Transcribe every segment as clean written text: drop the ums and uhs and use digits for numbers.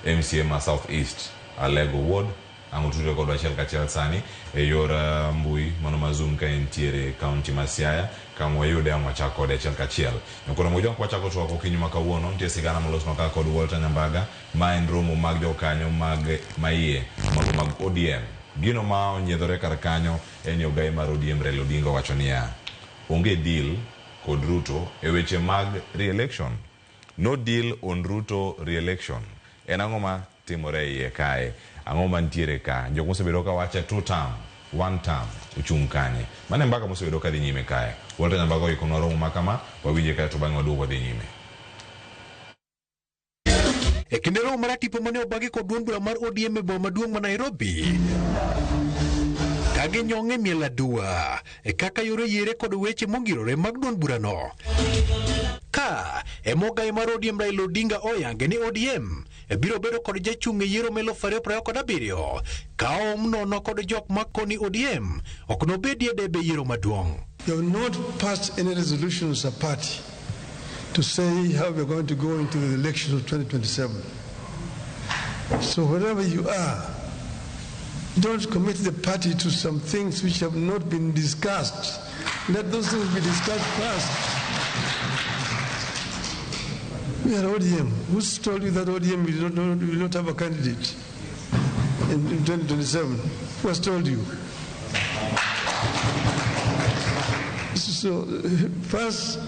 MCA ma South East Alego Ward. Ang' otudre kodwa achiel kachiel sani e yor mbui mano ma Zoom ka entiere e kaunti ma Siaya. Ka ang' wayude ang' wachak kode achiel kachiel. Nyakoro Mojwang' kwachako twak okinyi ma kawuono nitie sigana molosnwa ka kod Walter Nyambaga ma en romo mag jokanyo mag maiye mago mag ODM. Gino ma onyiedhore kar kanyo en ni ogai mar ODM Raila Odinga owacho niya, onge deal kod Ruto e weche mag re-election. No deal on Ruto re-election. En ang'o ma timore e iye kae? Ang'o mantiere ka? Jok mosebedo ka wache two term, one term, ochung' kanye? Mano e mbaka mosebedo ka dhi nyime kae. Walter Nyambaga oikonwa romo ma kama, wawinje kae to bang'e waduog wadhi nyime. E kinde romo mar tipo mane obagi kod duond bura mar ODM e boma maduong' ma Nairobi, ka ginyong' e miel aduwa e kaka yore yiere kod weche mongirore mag duond burano. Ka ema ogayi mar ODM Raila Odinga oyange ni ODM biro bedo kod jachung' e yiero ma 2027 ka oum nono kod jok makoni ODM ok nobedie debe yiero maduong'. You have not passed any resolution as a party to say how we're going to go into the elections of 2027. So wherever you are, don't commit the party to some things which have not been discussed. Let those things be discussed first. We are ODM. Who's told you that ODM will not have a candidate in 2027? Who has told you? So first,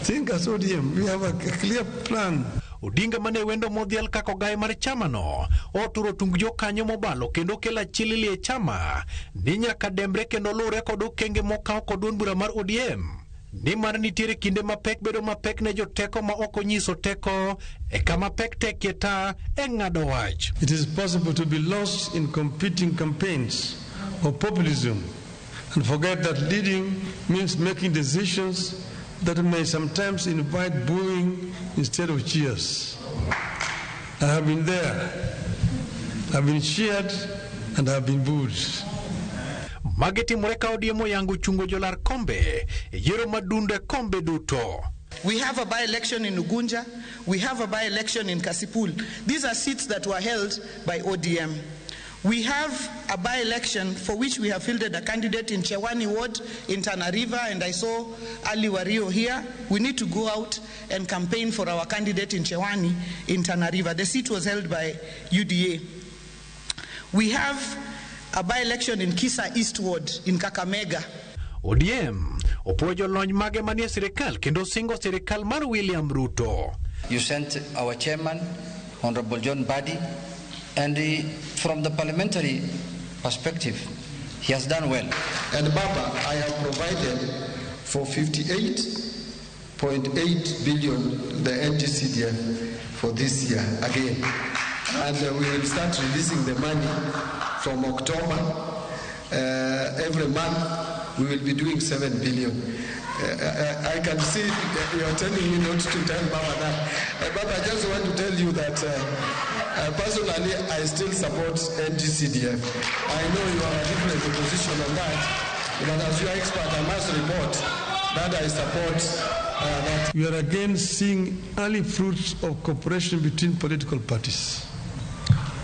think as ODM. We have a clear plan. Odinga mane wendo modhial kaka ogaye mar chamano oturo tung jokanyo mobalo kendo kelo achilili e chama ni nyaka dembre kendo luwre kod okenge mokaw kod duond bura mar ODM nimar nitiere kinde mapek bedo mapek ne joteko ma ok onyiso teko e kama pek tekie ta e ng'ado wach. It is possible to be lost in competing campaigns of populism and forget that leading means making decisions that may sometimes invite booing instead of cheers. I have been there. I've been cheered and I've been booed. Magi timore ka ODM oyango chungo jolar kombe e yiero madundo e kombe duto. We have a by-election in Ugunja. We have a by-election in Kasipul. These are seats that were held by ODM. We have a by-election for which we have fielded a candidate in Chewani Ward in Tana River, and I saw Ali Wario here. We need to go out and campaign for our candidate in Chewani in Tana River. The seat was held by UDA. We have a by-election in Kisa East Ward in Kakamega. ODM opuoyo jolony mage manie sirikal kendo singo sirikal mar William Ruto. You sent our chairman, Honorable John Badi, and from the parliamentary perspective, he has done well. And Baba, I have provided for 58.8 billion the NGCDF for this year again. And we will start releasing the money from October. Every month we will be doing 7 billion. I can see you are telling me not to tell Baba that. Baba, I just want to tell you that personally I still support NGCDF. I know you are a different position on that, but as your expert, I must report that I support that. We are again seeing early fruits of cooperation between political parties,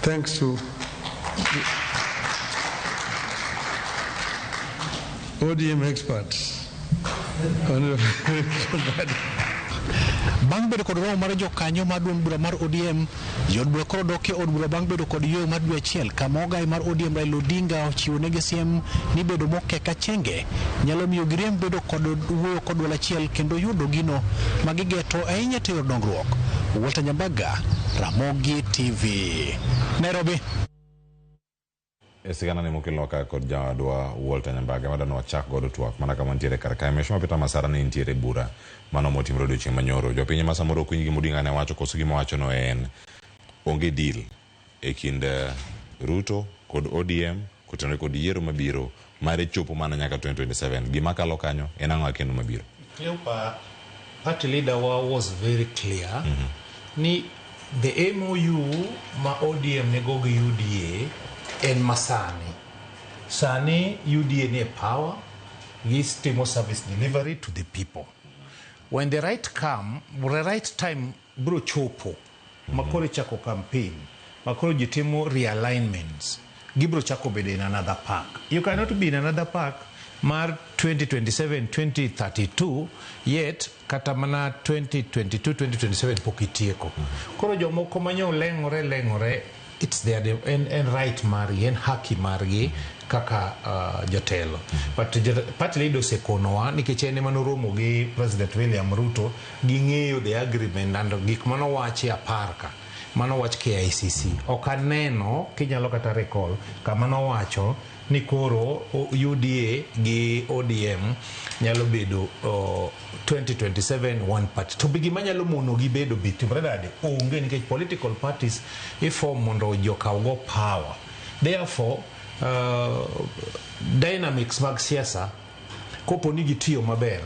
thanks to the ODM experts. Bang' bedo kod romo mar jokanyo mar duond bura mar ODM, jood bura koro dok e od bura bang' bedo kod yweyo mar dwe achiel kama ogai mar ODM Raila Odinga ochiwo negi siem ni bedo mokek achenge nyalo miyo girem bedo kod wuoyo kod duol achiel kendo yudo gino ma gigeto ahinya tero dongruok. Walter Nyambaga, Ramogi TV, Nairobi. E sigana ni mokelnwa ka kod jawadwa Walter Nyambaga madwa wachak godo twak mana kama nitiere kar kae. Mheshimiwa Peter Masara ne nitiere bura mano motimore odiochieng' manyoro. Jopiny ma samoro ok winj gima Odinga ne wacho koso gima wacho no en onge deal e kind Ruto kod ODM kotenore kod yiero mabiro mare chopo mana nyaka 2027. Gima kalo kanyo en ang'o kendo mabiro? Cleopa, party leader wa was very clear ni the MOU ma ODM nego gi UDA en masani. Sani UDA ni e power, gitimo service delivery to the people. When the right come, the right time bro chopo, makoro ichako campaign, ma koro ji timo realignments, gibiro chako bedo in another park. You cannot be in another park mar 2027 2032 yet kata mana 2022 2027 pok itieko. Koro jomoko manyo leng'ore leng'ore, it's their en right margi, en haki margi kaka jotelo. But party leader osekonowa nikech en ema noromo gi President William Ruto, ging'eyo the agreement and gik manowachi apar ka manowach KICC. Ok aneno kinyalo kata recall kama nowacho ni koro UDA gi ODM nyalo bedo 2027 one party. To be gima nyalo mono gi bedo bi timore nade? Onge, nikech political parties iform mondo jokaw go power. Therefore, dynamics mag siasa kopo ni gitiyo maber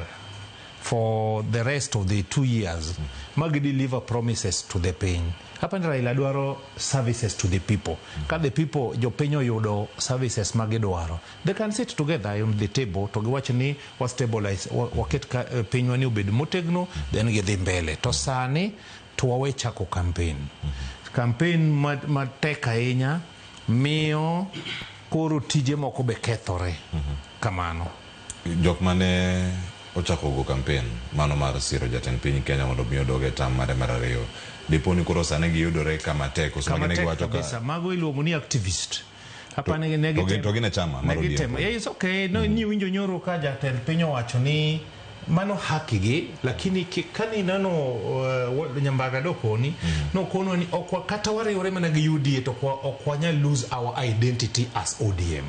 for the rest of the 2 years ma deliver promises to the piny. Hapa ni Raila dwaro services to the people. Ka the people, jopiny oyudo services ma gidwaro, they can sit together on the table to giwach ni wa stabilize, waket pinywa ni obed motegno, then gidhi mbele. To sani to wawe chako campaign. Campaign matek ahinya miyo koro tije moko be kethore kamano. Jok mane ochako go campaign mano mar siro jatend piny Kenya mondo mi odog e tam mare mar ariyo, dipo ni koro sani giyudore kama tek koso kama magi ne tek giwacho ka kabisa. Mago iluongo ni activist. Hapa ne to gin e chama mar ne gitemo. ODM. Yeah, it's okay. No, ni winjo nyoro ka jatend piny owacho ni mano haki gi, lakini kani neno Nyambaga dokoni nokonwa ni ok kata wariwre mana gi UDA to ok wanyal lose our identity as ODM.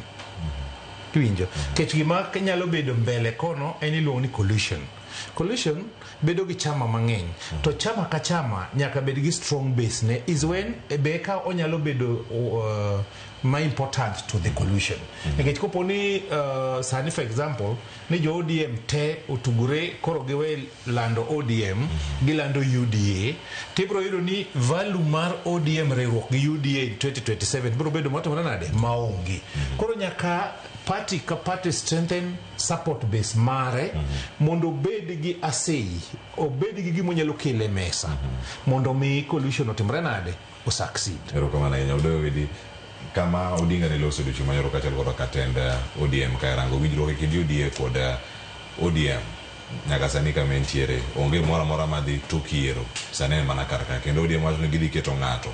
Kiwinjo kech gima nyalo bedo mbele kono en iluongo ni coalition. Coalition bedo gi chama mang'eny, to chama ka chama nyaka bed gi strong base ne is when be ka onyalo bedo ma important to the coalition. Nikech kopo ni sani, for example, ni jo ODM te otugore koro giwe lando ODM, gilando UDA, tibiro yudo ni value mar ODM riwruok gi UDA in 2027 biro bedo matimore nade? Maonge. Koro nyaka party ka party strengthen support base mare mondo obed gi asei, obed gi gima onyalo kelo e mesa mondo mi coalition otimre nade? O succeed. Erokamano ahinya. Odoyo wedi kama Odinga ne loso odiochieng' manyoro kaachiel kod katend ODM ka rango winjruok e kind UDA kod ODM nyaka sani kama entiere onge moro amora madhi tok yiero. Sani en mana kar ka kendo ODM wacho ni gidhi keto ng'ato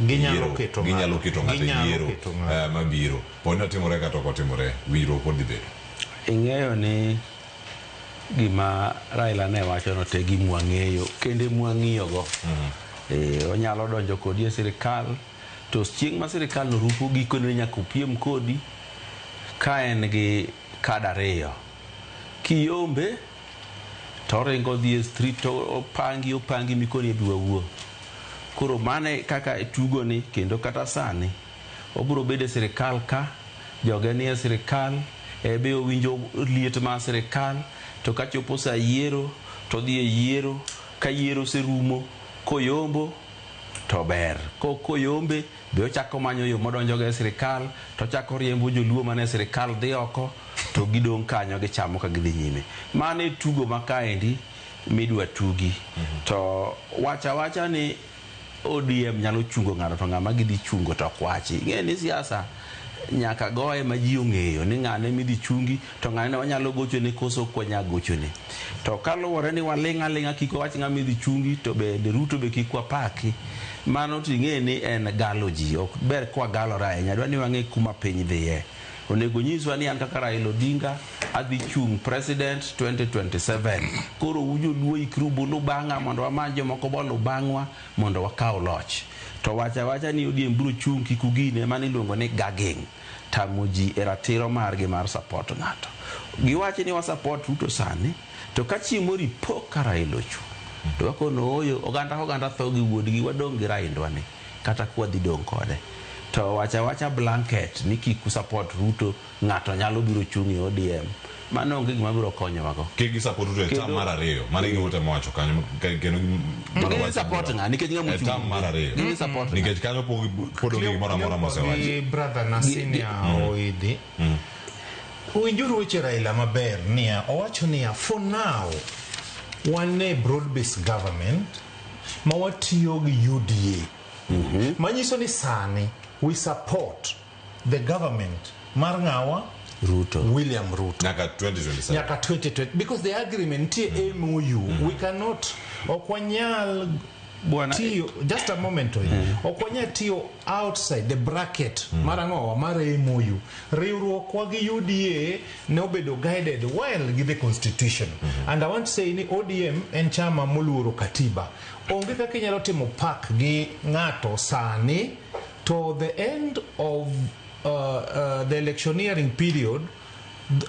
Ginyalo yiero. keto ginyalo ng'ato. Keto ng'ato e Ginyalo yiero keto ng'ato. Mabiro pod ni otimore kata ok otimore, winjruok pod dhi bedo. Ing'eyo ni gima Raila ne wacho no te gimwang'eyo kendo mwang'iyogo. Onyalo donjo kodi e sirikal to chieng' ma sirikal no rupo, gikone nyaka opiem kodi ka en gi kad ariyo. Kiyombe to oringo dhi e street to opangi opangi mikoni ebi wawuo. Koro mane kaka tugo ni kendo kata sani obiro bedo e sirikal ka joge nie sirikal ebe owinjo liet mar sirikal, to kachopo sa yiero to odhi e yiero. Ka yiero oserumo, koyombo to ber, koyombe be ochako manyo yo modonjogo e sirikal to ochako riembo joluo mane sirikal dhi oko to gidong' kanyo gichamo ka gidhi nyime. Mano e tugo ma kaendi midwa tugi. To wacha wacha ni ODM nyalo chungo ng'ato to ng'ama gidhi chungo to ok wachi. Ing'e ni siasa nyaka goye ma ji ong'eyo ni ng'ane midhi chungi to ng'ane wanyalo gochone koso ok wanyal gochone. To kaluwore ni waling' aling'a kik wawach ng'ama idhi chungi to bende Ruto be kik wapaki. Mano to ing'e ni en galo ji. Ok ber kwagalore ahinya. Dwa ni wang'e kuma piny dhiye. Onego nyiswa ni an kaka Raila Odinga adhi chung' president 2027. Koro ujoluo ikru bulu bang'a mondo wamany jomoko bolu bang'wa mondo wakaw loch. To wacha wacha ni ODM biro chung' kik ugine, mano iluongo ni gagging. Tamo ji e ratiro margi mar support ng'ato. Giwacho ni wa support Ruto sani, to ka chieng' moro ipo ka Raila ochung', to wakono ooyo, oganda ka oganda tho gi wuodgi, wadong' gi Railwa ni, kata kwadhi dong' kode. To wacha wacha blanket ni kik u support Ruto, ng'ato nyalo biro chung' e ODM. Mano onge gima biro konyowago. Kik gi support Ruto e tam mar ariyo, mano e gima otemo wacho kanyo kendo Gidhi support ng'a? Nikech ng'ama e ochung'. tam mar ariyo. Gidhi support ng'a? Nikech kanyo pod onge gimoro amora mosewachi. Gi brother na senior Oidi. Winjuru weche Raila maber niya, owacho niya, for now wan e broad based government ma watiyo gi UDA. Manyiso ni sani we support the government mar ng'awa? Ruto. William Ruto. Nyaka 2027. Nyaka 2020, because the agreement nitie, MOU. We cannot, ok wanyal Bwana- tiyo, just a moment, oy. Ok wanyal tiyo outside the bracket mar ang'owa mar MOU. Riwruokwa gi UDA ne obedo guided well gi the constitution, and I want to say ni ODM en chama moluoro katiba. Onge kaka inyalo timo pak gi ng'ato sani to the end of the electioneering period.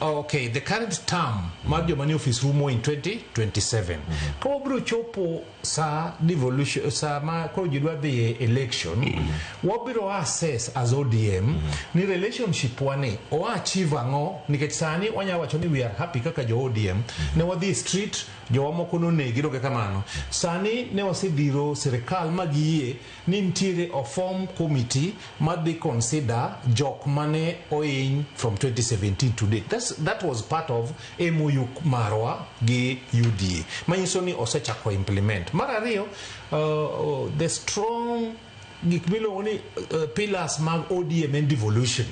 Okay, the current term mar joma ni office rumo in 2027. Ka wabiro chopo sa devolution, sa ma koro ji dwa dhi e election, wabiro assess as ODM ni relationship wa ni oa achieve ang'o, nikech sani wanyalo wacho ni we are happy kaka jo ODM. Ne wadhi e street, jowa moko nonegi, donge kamano? Sani ne wasedhiro sirikal ma giyie ni nitiere a form committee madhi consider jok mane oiny from 2017 to date. That was part of MOU marwa gi UDA, manyiso ni osechako implement. Mar ariyo, the strong gik miluongo ni pillars mag ODM en devolution.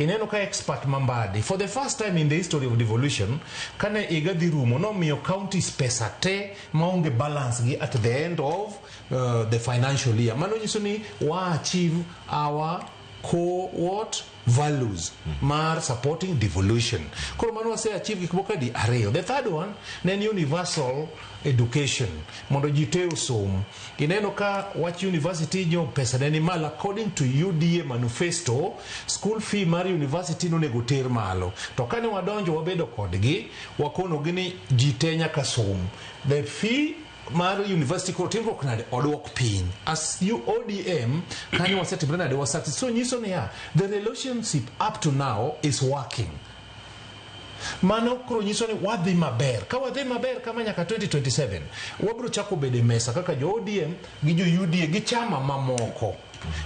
Ineno ka expert Mambadi, for the first time in the history of devolution, kane higa dhi rumo, nomiyo counties pesa te maonge balance gi at the end of the financial year. Mano nyiso ni wa achieve our core what values mar supporting devolution. Koro mano wase achieve gik moko adi? Ariyo. The third one ne en universal education, mondo ji te osom. Ineno ka wach university nyo pesa ne ni malo. According to UDA manifesto, school fee mar university nonego ter malo, to kane wadonjo wabedo kodgi, wakonogi ni ji te nyaka som. The fee mar university koro timruok nade? Oduok piny. As you ODM kanyo wasetimre nade? Wasati. So nyiso niya, the relationship up to now is working. Mano koro nyiso ni wadhi maber. Ka wadhi maber kama nyaka 2027, wabiro chako bedo e mesa kaka jo ODM gi jo UDA gi chama mamoko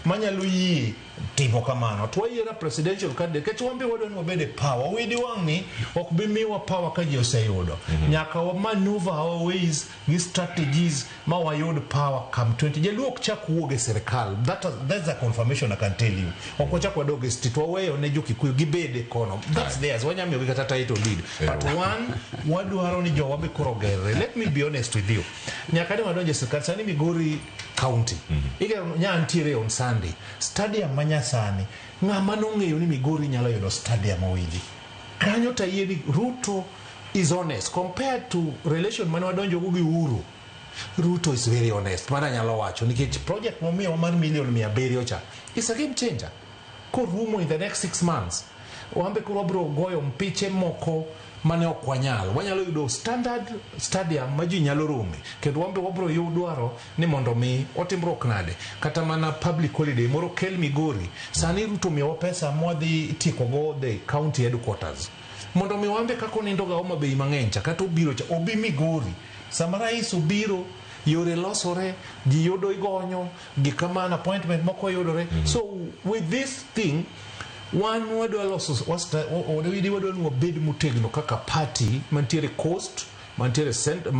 manyalo yie timo kamano, to wayiero presidential candidate nikech wan be wadwa ni wabed e power. Widi wang' ni ok bi miwa power ka ji oseyudo. Nyaka wa maneuver our ways gi strategies ma wayud power come 20. Jaluo ok chak wuog e sirikal. That's a confirmation I can tell you. Ok wachak wadog e street, waweyo ne jo Kikuyu gibed e kono. That's theirs. Wanyamiyogi kata title deed, but one wadwaro ni jowa be koro gerre. Let me be honest with you, nyaka ne wadonjo e sirikal, sani Migori County igero nya ntiere on Sunday stadium manyasani. Ng'ama nong'eyo ni Migori nyalo yudo stadium owinji kanyo? Tayie ni Ruto is honest compared to relation mane wadonjogo gi Uhuru. Ruto is very honest, mana anyalo wacho, nikech project momiyowa mar milion 700 cha is a game changer. Korumo in the next 6 months, wambe koro wabiro goyo mpiche moko mane ok wanyal. Wanyalo yudo standard stadium ma ji nyalo rome, kendo wambe wabiro dwaro ni mondo mi otimruok nade, kata mana public holiday moro kel Migori. Sani Ruto miyowa pesa mwadhi tiekogo the county headquarters, mondo mi wambe kaka onindoga Homa Bay mang'eny cha, kata obiro cha obi Migori. Sama rais obiro, yore losore, ji yudo igonyo gik kamano, appointment moko yudore. So with this thing, wan wadwa loso wadwa ni wabed motegno kaka party mantiere coast, mantiere cent,